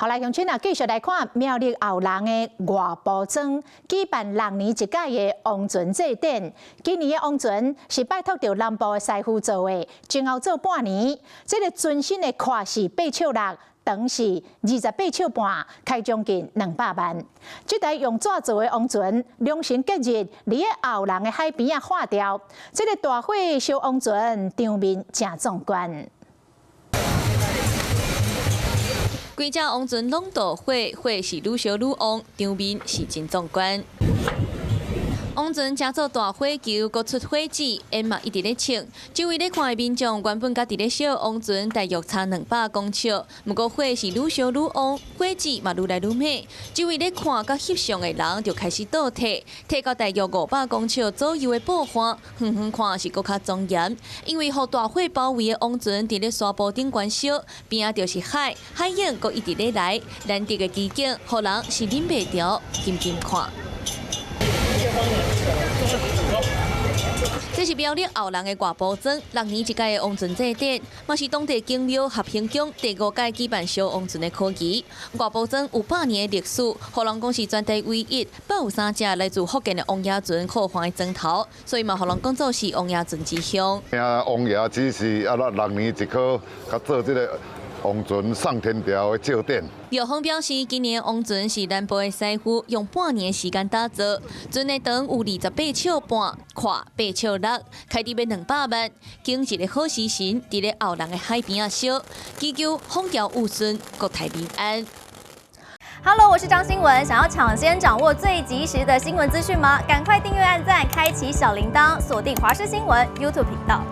好來，鄉親啊，繼續來看苗栗後人的外埔莊舉辦六年一屆的王船祭典。今年的王船是拜託著南部的師傅做的，前後做半年。這个船身的寬是8尺6，長是28尺半，開將近200萬。這台用紙做的王船，良辰吉日，佇咧後人的海邊仔化掉。這个大火燒王船，場面誠壯觀。規隻王船攏著火，火是愈燒愈旺，場面是真壯觀。王船成做大火球，閣出火舌，煙嘛一直咧衝。周圍咧看的民眾原本佮佇咧燒王船，大約差200公尺，毋過火是愈燒愈旺，火舌嘛愈來愈猛。周圍咧看佮翕相的人就開始倒退，退到大約500公尺左右的布岸，遠遠看是閣較莊嚴。因為予大火包圍的王船佇咧沙坡頂懸燒，邊仔就是海，海湧閣一直咧來，難得的奇景，予人是忍袂著，緊緊看。這是苗栗後人的外埔莊，六年一屆的王船祭典，嘛是當地宮廟合興宮第五屆舉辦燒王船的可儀。外埔莊有100年的歷史，予人講是全台唯一保有三隻來自福建的王爺船靠岸的莊頭，所以嘛，予人講做是王爺船之鄉。王爺只是啊，六年一科，較做這个王船送天朝的祭典。廟方表示，今年王船是南部的師傅用半年時間打造，船的長有28尺半，寬8尺6，開支欲200萬。揀一个好時辰，佇咧後人的海邊仔燒，祈求風調雨順，國泰民安。 Hello，我是張新文，想要搶先掌握最及時的新聞資訊嗎？趕快訂閱、按讚、開啟小鈴鐺，鎖定華視新聞 YouTube 頻道。